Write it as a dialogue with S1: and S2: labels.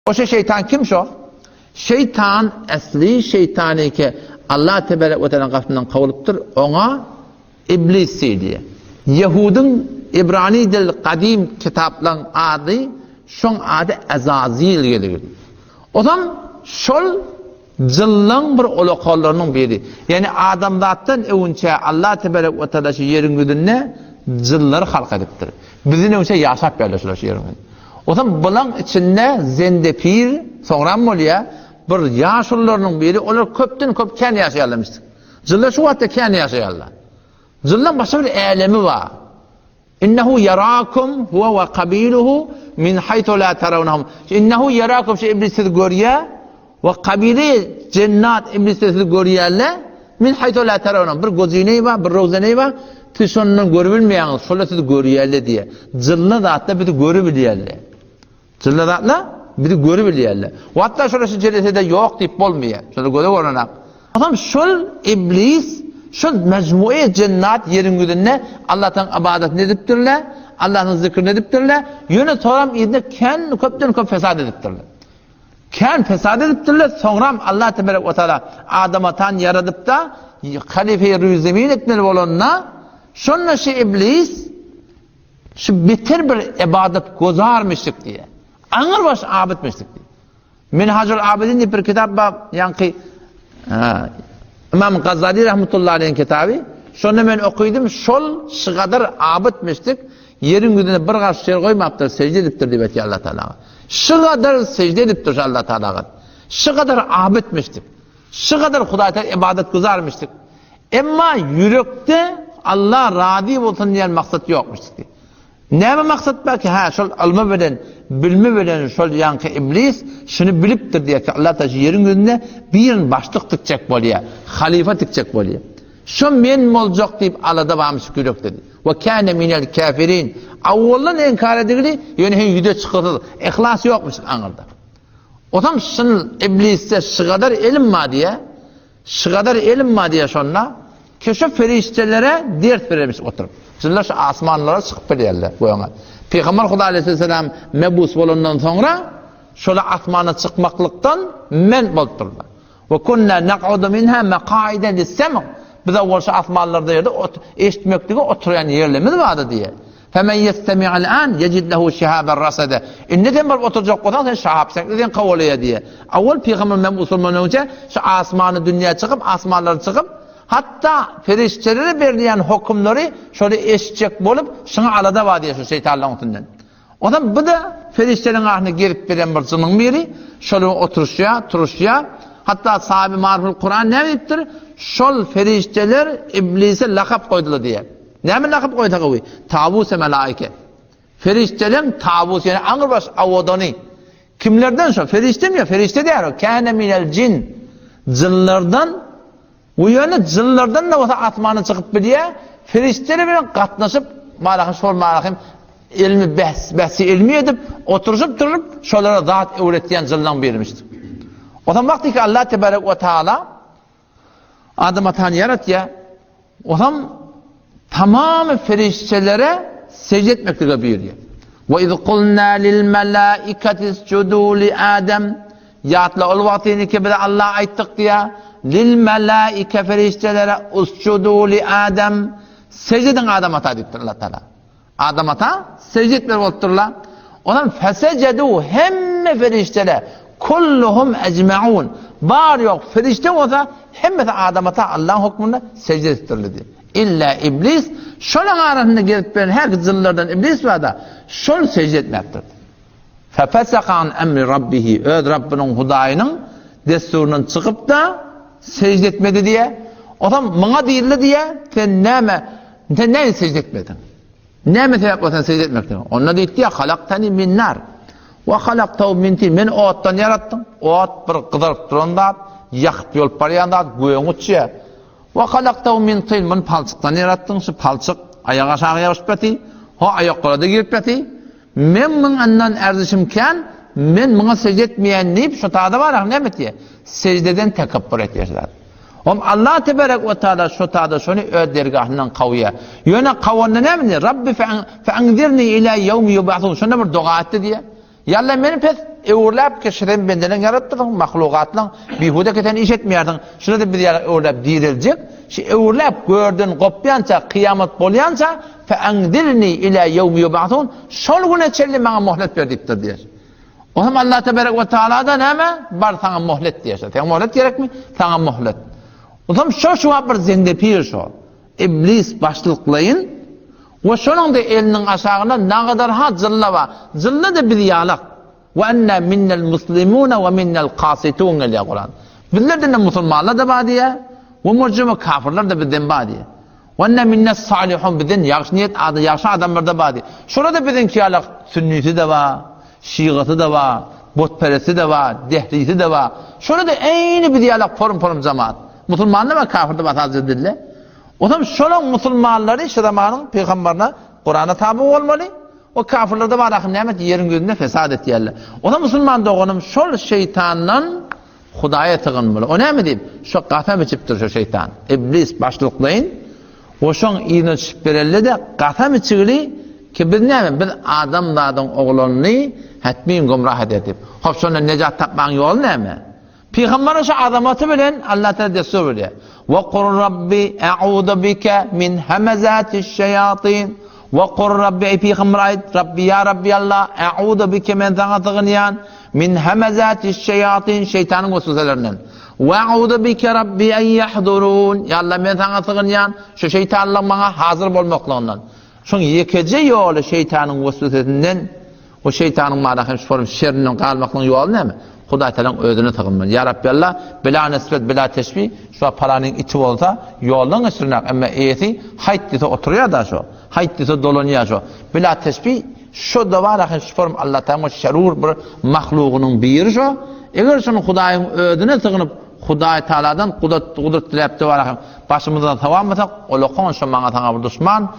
S1: Oşa şeýtan kim şo? Şeýtan esli şeýtany ki Allah tebarek we teala gapyndan kowulypdyr, oňa Iblis diýilýär. Ýehudyň Ibrani dil gadym kitaplaryň ady, şoň ady Ezazil geligil. Ozam şol Jynlaň bir ulakanlarynyň biri. Ýagny adamzatdan öwünçä Allah tebarek we teala şu ýeriň ýüzünde jynlary halk edipdir. Bizden öwünçä ýaşap geldi şular şu ýeriň ýüzünde. Onsoň bulaň içinde Zendepir soňram bolýa, bir ýaşulularynyň biri, olar köpden köp kän ýaşaýarlarmyşdyk. Jynlar şu wagtda kän ýaşaýarlar. Jynlaň başga bir älemi bar. Innehu ýarakum huwe we kabiluhu min haýsu la tarawnahum. Innehu ýarakum şu iblis sizi görýär we kabili jennat iblis sizi görýärler. Min haýsu la tarawnahum. Bir gözüneý bar, bir rowzeneý bar. Siz şondan görüp bilmeýäňiz. Şolar sizi görýärler diýýär. Jynly zatlar bizi görüp bilýärler. Jynly zatlar bizi görüp bilýärler. Hatda şolar şu jelesede ýok diýip bolmaýar. Şolar göze görnenak. Onsoň şol iblis, şol mejmue jennat ýeriň ýüzünde Allahdan ybadatyny edipdirler, Allahnyň zikrini edipdirler, ýöne soňram yzyna kän köpden köp fesat edipdirler. Kän fesat edipdirler, soňram Allah tebarek we taala Adam atany ýaradypda, halife-i rüý zemin etmeli bolanda, şonda şu iblis şu beter bir ybadat gozarmyşdyk diýýär. Aňyrbaş abytmyşdyk diýýär. Minhajul Abidin diýip bir kitap bar, ýaňky Imam Gazali rahmetullahi aleyhiň kitaby. Şonda men okydym, şol şygadar abyt müşrik ýeriň ýüzüne bir garş ýer goýmapdyr, sejde edipdir diýip aýtýar Allah Taala. Şygadar sejde edipdir şu Allah Taala. Şygadar abyt müşrik. Şygadar Hudaý Taala ibadat guzar müşrik. Emma ýürekde Allah razy bolsun diýen maksat ýokmuş. Näme maksat bar ki, hä, şol ylmy bilen, bilimi bilen şol ýaňky iblis şuny bilipdir diýýär ki, Allah Taala şu ýeriň ýüzünde birini başlyk tikjek bolýar, halyfa tikjek bolýar. Şo men boljak diýip alada barmyş ýürekde diýip. We kâne minel käfirin. Awwaldan inkar edigili, ýöne hem ýüze çykysyz, yhlas ýokmuş aňyrda. Otam şyn iblisde şygadar elim bar diýýär. Şygadar elim bar diýýär şonda. Keşe perişdelere ders berermiş oturyp. Jynlar şu asmanlara çykyp bilýärler göňe. Pygamber Huda aleyhisselam mebus bolandan soňra şola asmana çykmaklykdan men bolupdyrlar. We kunna naq'udu minha maq'ida lis-sam'. Biz owal şu asmanlarda ýerde eşitmeklige oturýan ýerlerimiz bardy diýýär. Femen ýestemi'al an ýejid lehu şihaben rasada. Indi sen baryp oturjak bolsaň sen şahap şekli sen kowalaýar diýýär. Owal pygamber mebus bolmandan öňçe şu asmany dünýä çykyp asmanlara çykyp Hatda perişdelere berilýän hokumlary şoly eşitjek bolup, şuňa alada bar diýýär şu şeýtanlaryň üstünden. Onsoň bu-da perişdeleriň arasynda gezip gelen bir jynyň biri, şol bilen oturyşýar, turuşýar. Hatda sahibi Mariful Kuran näme diýipdir? Şol perişdeler iblise lakap goýdular diýýär. Näme lakap goýsa gowy? Tawus-e melaike. Perişdeleň tawus, ýagny aňrybaş awadany. Kimlerden şo? Perişdemi ýa? Perişde däl o. Kâne minel jin. Jynlardan we ýöne jynlardan-da bolsa asmana çykyp bilýär. Perişdeler bilen gatnaşyp, malahym şol malahym ilmi behs, behsi ilmi edip, oturyşyp turup, şolara zat öwretýän jynlaň birimişdir. O zaman wagty ki Allah tebarek we taala Adam atany ýaratýar. Onam tamamy perişdelere secde etmeklige buýurýar. We iz kulna lil malaikati isjudu li Adam Ýatla ol wagtyny ki biz Allah aýtdyk diýär. Lil malaika perişdelere usjudu li Adam secde ediň Adam ata diýipdir Allah Taala. Adam ata sežde etmeli bolupdyrlar. Onam fesecedu hemme perişdeler kulluhum ecmaun. Bar ýok perişde bolsa hemmesi Adam ata Allahyň hökmünde sežde edipdirler diýip. Illa iblis şolaň arasynda gezip beren her jynlardan iblis barda şol sežde etmäpdir. Fefeseka an emri rabbihi öz Rabbynyň Hudaýynyň dessuryndan çykyp-da sežde etmedi diýe. Onsoň muňa diýildi diýe, sen näme, sen näme sežde etmediň? Näme sebäp bolsa sen sežde etmekden? Onda diýdi diýe, halaktani min nar. Wa halaktahu min tin. Meni otdan ýaratdyň. Ot bir gyzaryp duran zat, ýakyp ýolup barýan zat, gögüň uçýar. Wa halaktahu min tin. Muny palçykdan ýaratdyň. Şu palçyk aýak aşagy ýapyşyp ýaty. Ho aýaklara-da girip ýaty. Meň muň andan erzişim kän, men muňa sežde etmeýän diýip, şu tada barak näme etýär? Seždeden tekepbur etýär şu zat. Om Allah tebarek we taala şu tada şony öz dergahyndan kowýar. Ýöne kowanda näme diýýär? Rabbi fe'anzirni ila ýewmi ýub'asun. Şonda bir doga etdi diýýär. Ýa Alla meni pes öwürläp ki şu sen bendeleň ýaratdygyň, mahlugatlaň bihuda ki sen iş etmeýärsiň. Şuny-da biz ýaly öwürläp direljek. Şu öwürläp görden gopýança, kyýamat bolýança fe enzirni ila ýewmi ýub'asun şol güne çenli maňa mohlet ber diýipdir diýer. Onam Allah tebarek we taala-da näme? Bar saňa mohlet diýer. Saňa mohlet gerekmi? Saňa mohlet. Onam şo şu wagt bir zendepir şo. Iblis başlyklaýyn we şonuň-da eliniň aşagynda nagadar-ha jylla bar. Jylla-da biz ýalak. We enna minnel muslimuna we minnel kasitun gelýär Kuran. Bizlerden-de musulmanlar-da bar diýýär, we mujrimi kafirler-de bizden bar diýýär. We enna minnes salihun bizden ýagşy niýet ady ýagşy adamlar-da bar diýýär. Şolar-da biziňki ýalak sünnisi-de bar, şigasy-da bar, butperesti-de bar, dehrisi-de bar. Şolar-da eýni biz ýalak porum-porum jemaat. Musulmanda bar, kafirde bar sadece dilde. Onam şolaň musulmanlary şu zamanyň pygamberine Kurana taby bolmaly. O kafirlerde bar ahym näme ýeriň ýüzünde fesat etýärler. Onam musulman doganym şol şeýtandan Hudaýa sygynmaly. O näme diýip? Şo gasam içipdir şo şeýtan. Iblis başlyklaýyn. O şoň yzyna düşüp berelde-de gasam içigli ki biz näme? Biz adamzadyň oglanyny hetmin gümrah eder diýip. Hop şondan nejat tapmagyň ýoly näme? Pygambere şu azamaty bilen Allah Teala dessur berýär. Wa kur Rabbi a'uzu bike min hamazatiş şeýatin. Wa kur Rabbi eý pygamber aýt, Rabbi ýa Rabbi Allah a'uzu bike men saňa sygynýan min hamazatiş şeýatin şeýtanyň wesweselerinden. Wa a'uzu bike Rabbi en yahdurun. Ýa Allah men saňa sygynýan şu şeýtanlaryň maňa hazyr bolmaklygyndan. Şoň ýekeje ýoly şeýtanyň weswesesinden O şeýtanyň mala hem şonuň şerinden galmaklygyň ýoly näme? Hudaý Tagalaň özüne sygynmaly. Ýa Rabbi Alla, bila nisbet, bila teşbih, şu wagt palanyň iti bolsa, ýoldan geçirinak, emma eýesi haýt diýse oturýar-da şo. Haýt diýse dolanýar şo. Bila teşbih, şo-da bar ahyr şu form Alla Tagalaň bir şerur bir mahlugynyň biri şo. Eger şony Hudaýyň özüne sygynyp, Hudaý Tagaladan gudrat, gudrat diläp-de bar ahyr, başymyzdan sowamasak, olakan şo maňa saňa bir duşman.